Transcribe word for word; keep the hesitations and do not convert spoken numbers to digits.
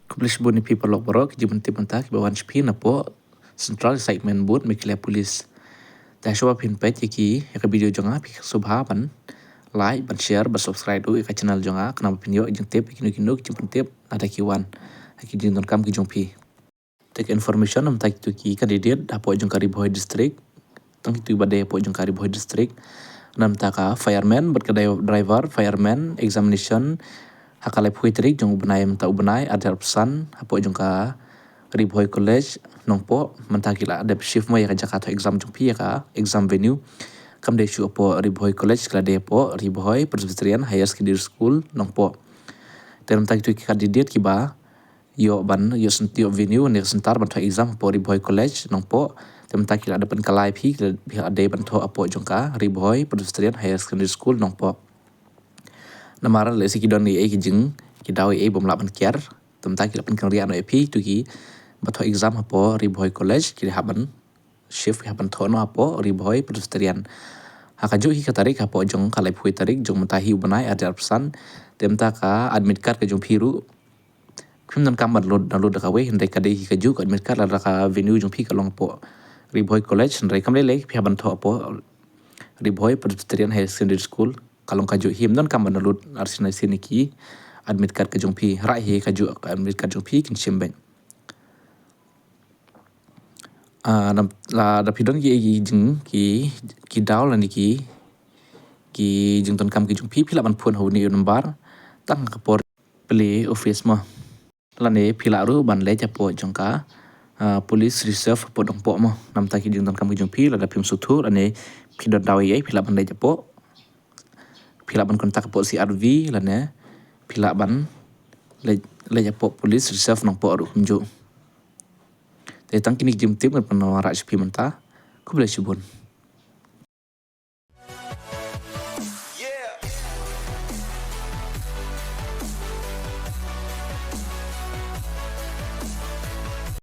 Khublei shibun ïa phi paralok baroh ki jingpyntip mynta kiba wan sha phi napoh Central Excitement Booth Meghalaya Police. Te shuwa phin peit ïa ki, ïa ka video jong nga, phi sngewbha ban like, ban share, ban subscribe ruh ïa ka channel jong nga, khnang ba phin ïoh jingtip ïa kino kino ki jingpyntip lada ki wan ha ki jingdonkam ki jong phi. Te ka information, namar kito ki candidate hapoh jong ka Ri Bhoi District, tang kito ba dei hapoh jong ka Ri Bhoi District, namar ka fireman bad ka dai-, driver fireman examination ha ka laiphew tarik jong u bnai, mynta u bnai, arhajar arphew san, hapoh jong ka Ri Bhoi College Nongpoh. Mynta ki la dep shift mo ïa ka jaka thoh exam jong phi, ïa ka exam venue. Kam dei shuh hapoh Ri Bhoi College, ka la dei hapoh Ri Bhoi Presbyterian Higher Secondary School Nongpoh. Te namar kito ki candidate kiba ïoh ban, ïoh sen-, ïoh venue ne centre ban thoh exam hapoh Ri Bhoi College Nongpoh. Te mynta ki la dep pynkylla ïa phi, ki la, phi la dei ban thoh hapoh jong ka Ri Bhoi Presbyterian Higher Secondary School Nongpoh. Namar lehse ki don ïa ki jing, ki daw ïa bym lah ban kiar. Te mynta ki la pynkynriah noh ïa phi, kito kiba thoh exam hapoh Ri Bhoi College, ki hap ban shift, ki hap ban thoh noh hapoh Ri Bhoi Presbyterian. Ha kajuh hi ka tarik, hapoh jong ka laiphew tarik jong mynta hi u bnai, arhajar arphew san. Te mynta ka admit card ka jong phi ruh, phim donkam ban download, download da kawei, hynrei ka dei hi kajuh ka admit card lada ka venue jong phi ka long hapoh Ri Bhoi College, hynrei kam lei lei, phi hap ban thoh hapoh Ri Bhoi Presbyterian Higher Secondary School. Ka long kajuh hi, ym donkam ban download arsien arsien ïa ki admit card ka jong phi. Rah hi kajuh ka admit card jong phi, kin shim beit. Ah, na, lada phi don ki, ki jing, ki, ki daw lane ki, ki jingdonkam ki jong phi, phi lah ban phone ha une u number tang ha ka por plie office mo. Lane phi lah ruh ban leit hapoh jong ka, ah, Police Reserve hapoh Nongpoh mo. Namar ki jingdonkam ki jong phi, lada phim sngewthuh lane phi don daw ïa, phi lah ban leit hapoh, phi lah ban contact hapoh C R V lane phi lah ban leit, leit hapoh Police Reserve Nongpoh ruh kumjuh. Te tang kine ki jingtip ngan pynwanrah sha phi mynta. Khublei shibun.